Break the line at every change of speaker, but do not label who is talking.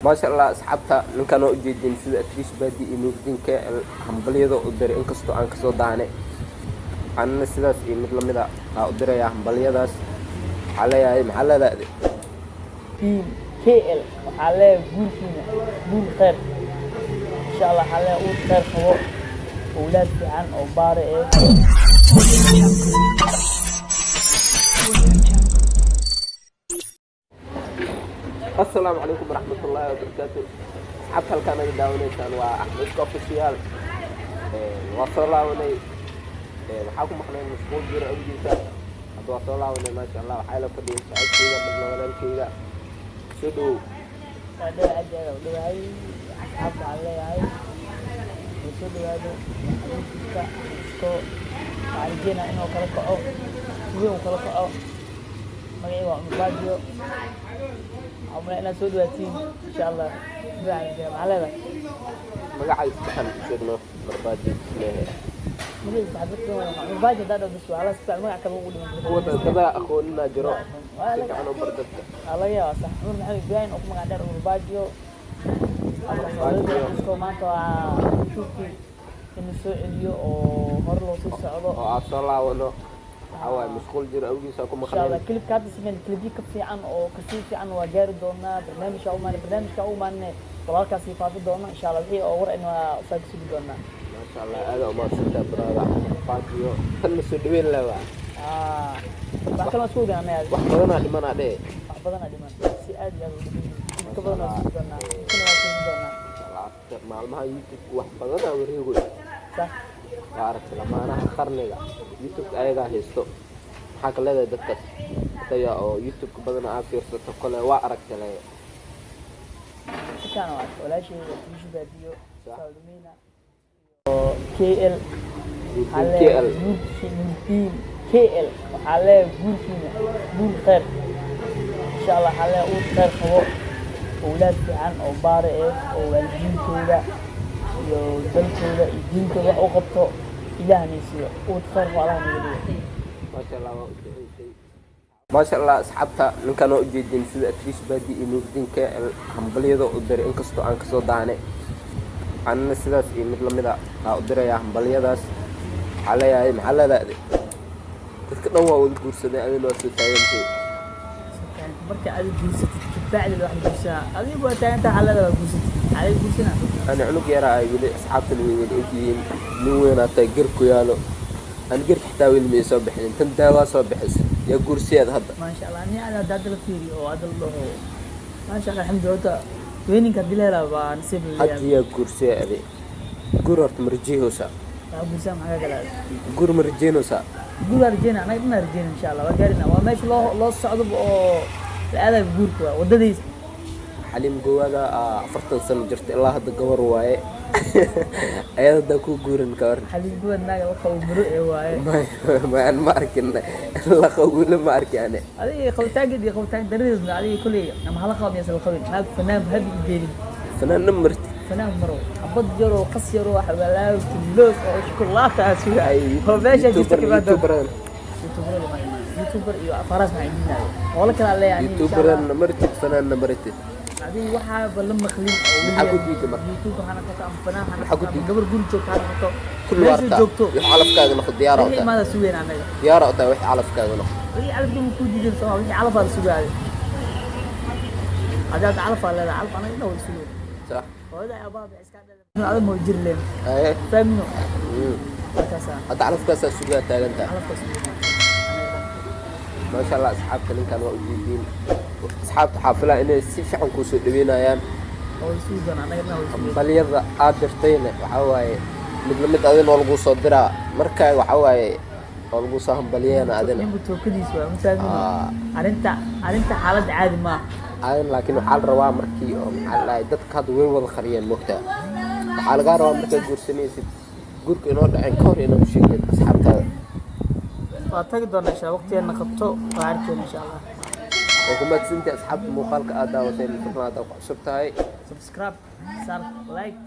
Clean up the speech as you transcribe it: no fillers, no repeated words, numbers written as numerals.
Maasha Allah, asxaabta, ninkan waa ujeedin sida Atrish Baadi iyo Nuurdiin KL hambalyada u diray. Inkastoo aan kasoo daanay, anna sidaas iyo mid lamid a aa u dirayaa hambalyadaas. Waxaa leeyahay, maxaa leedahay?
Team KL, waxaa leeyahay guurkiina guur khayr insha Allah. Waxaa leeyahay uur khayr qabo, owlaad fiican oo baare eh.
Asalaamu calaykum waraxmatullaahi wabarakaatu. Asxaabta, halkaan naga daawanaysaan waa Axmed Official. Waa soo laabanay. Waxaa ku maqnay mashquul jiro awgiisa. Hadda waa soo laabanay, maasha Allah. Waxaa la fadhiyay saaxiibkeyga, midna walaalkeyga. Soo dhowow.
Waa dhawa, aad iyo aad u dhawahay. Asxaabta waxaan leeyahay way soo dhawaado xabiibka isko. Waxaan rajeynaa inuu kala kaco, si weyn uu kala kaco. Magacayga waa Cumar Baajiyo. Waxaan umaleya inaad soo dhawaatiin insha Allah. Magaca rajeynaa, maxaa leedahay?
Magacay saddexan u sheegno, Barbaaji leeyahay.
Magaciisa xabad Cumar Baajiyo haddaa dhaho bas waa la sifiican, magac kale ugu dhiman.
Kuwa dadaa aqooninaa jiro, si fiican u bar dadka.
Waa laga yaabaa, sax. Cumar Maxamed Ibrahim oo ku magac dheer Cumar Baajiyo. Isko maanta waa YouTube-kii inuu soo celiyo oo hore loo sii socdo.
Oo aad soo laabano, waxaa waaye mashquul jiro awgiisa ku
Insha Allah.
maqneen.
Clipka hadda sameyn, clipyo ka fiican oo kasii fiican waa gaari doonaa. Barnaamijka u maane, barnaamijka u maane, walaalkaasi faafi doona insha Allah. Wixii oo war in waa saa ka sugi doonaa.
Maasha Allah, aada umahadsantahay, brother Baajiyo. Tan la soo dhaweyn lahaa.
Ah, wax kale waan isku ogaan anaga.
Wax badanaa dhimanaa dhehe.
Wax badanaa dhiman, si aad iyo aad u dhiman. Ka badan waa sugi doonaa, kana waa sugi doonaa.
Alaabta maalmaha YouTube wax badanaa wareegoy.
Sax.
Waa aragtay lamaanaha qarniga YouTube ayagaa haysto. Maxaa ka leedahay dadkaas daya oo YouTube-ka badana aa fiirsato? Kole waa aragtay le.
Si fiican waa arkay walaashay Tiishu Baadiyo, Saalumina oo KL. Waxaa leeyahay
KL.
Guurkii Nuurdiin KL, waxaa leeyahay guurkiina guur khayr insha Allah. Waxaa leeyahay uur khayr qabo, owlaad fiican oo baare eh, oo waalidiintooda iyo dalkooda iyo diintooda wax u qabto Ilaahna siiyo. Uur khayr qabo Allah naga dhigo.
Maasha Allah, waa u duceysay, maasha Allah. Asxaabta, ninkan waa ujeedin sida Atrish Baadi iyo Nuurdiin KL hambalyada u diray. Inkastoo aan kasoo daanay, anna sidaas iyo mid lamid a aa u dirayaa hambalyadaas. Waxaa leeyahay, maxaa leedahay? Dadka dhan waa wada guursaday, adina waa soo taagantay.
Marka aad guursatid kabacdi wax la guursanaa, adigu waa taagantaa, waxaa leedahay waa guursatid, maxaa guursanaa?
Ani cunug yaraa ay weli, asxaabtan way wada ogyihiin. Nin weynaa tahay, gar ku yaalo. Ani garka xitaa weli ma soo bixinin, tan daawaa soo bixisa. Yaa guursiyaad hadda?
Maasha Allah, ni ada hadda la fiiriyo oo hadda la dhaho maasha Allah, alxamdulillah. Horta weyninka haddii la helaa baa nasiib la
Hadda
leeyahay.
yaa guursiya adi? Guur horta ma rajeyhaysaa?
Waxaa guursaa maxaa ka galaa?
Guur ma rajeynaysaa?
Guur waa rajeyna, anaga dhan rajeyna insha Allah, waa gaarina. Waa meesha loo socdo oo la aadayo guurka, waa wadadiisa.
Xaliim Gowaada 40 sano jirta, ilaa hadda gabar waaye. Ayada haddaa ku guurin, ka waran?
Xaliim Gowaad naaga la qabo muro ee waaye.
Ma ma arkin, la qawilo ma arki ane.
Adiga qabitaankeed iyo qabitaan daradeed, adiga kolley ama hala qabo miyaysan la qabin, naag fanaan habi i geelin.
Fanaanna marti.
Fanaan maro xabad yaroo qas yaroo xawalaawti loos oo shukulaata ah suga oo meesha jirta kibaado.
YouTuberan.
YouTuberada ma imaan, YouTuber iyo afaraas maxaa idiinaayo hoola kala leeyahay aniga, insha Allah.
YouTuberanna martid, fanaanna maritid.
Adiga waxaaba la maqlin oo
Maxaa ku diiday marka?
YouTube ha noqoto ama fanaan ha
Maxaa ku
noqoto ama
diiday?
gabar guri joogto ha noqoto,
Kulli
meesha
waartaa
joogto.
Wix calafkaaga noqo diyaar
wixii
u tahay.
imaada sugeen anaga.
Diyaar u tahay wix calafkaaga noqo.
Wixii calafkii ma ku diidan soo, wixii calafaa la sugaayo. Hadii aad calafaa leedahay, calaf anaga dhan wada sugeen.
Sax.
Hooyada aabbaha bay iska dhaleen, adag ma jiri leen.
Haye.
Fahmino. Markaasaa
Hadda calafkaasaa sugaa taagan tahay.
Calafkaa sugeen.
Maasha Allah, asxaabta, ninkan waa ujeediin. Asxaabta xaafilaa inay si fiican kuu soo dhaweynayaan.
Oo wada sugi doona, anaga dhan wada sugeen.
Hambalyada aad dirtayna waxaa waaye mid lamid adina oo laguu soo diraa. Markaa waxaa waaye oo laguu soo hambalyeena adina.
Ninku tookadiis waa ma fahmino.
Ah.
Arrinta xaaladda caadi maaha.
Adin laakiin waxaa la rabaa markii oo maxaa la dhahay, dadka hadda way wada qariyeen mogtaa. Waxaa lagaa rabaa markaad guursanaysid, guurka inoo dhaceen ka hor inaad u sheegtid asxaabtaada.
Waa tagi doona insha Allah, waqtigeena qabto waa arkeyna insha Allah.
Oo ku mahadsantahay asxaabta muuqaalka aad daawateen. Fadlan haddaad ku cusub tahay,
subscribe sar, like.